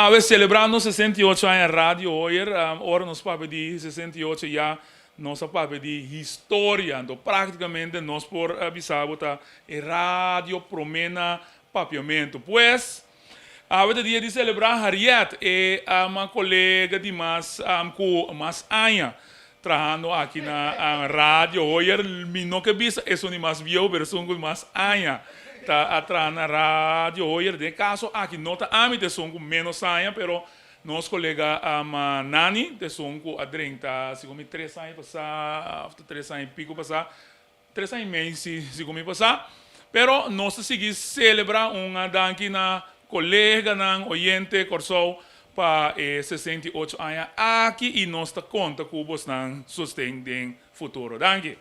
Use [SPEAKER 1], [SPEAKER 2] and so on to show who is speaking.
[SPEAKER 1] Awe selebrando 68 aña Radio Hoyer, ora nos papia di 68 ya nos a papia di historia. Anto práktikamente nos por bisa bo ta e radio promé na Papiamentu. Pues, awe ta dia di selebrá Harriet, e kolega di mas ku mas aña trahando aki na Radio Hoyer. Mi no ke bisa esun di mas bieu, pero esun ku mas aña ta traha na Radio Hoyer. Den e kaso aki no ta ami ta esun ku ménos aña, pero nos kolega Nani ta esun ku a drenta segun mi 3 aña pasá òf ta 3 aña i piko pasá. 3 aña i mei si segun mi pasá. Pero nos ta sigui selebrá. Un danki na koleganan oyente Kòrsou pa e 68 aña aki i nos ta konta ku bosnan sosten den futuro. Danki.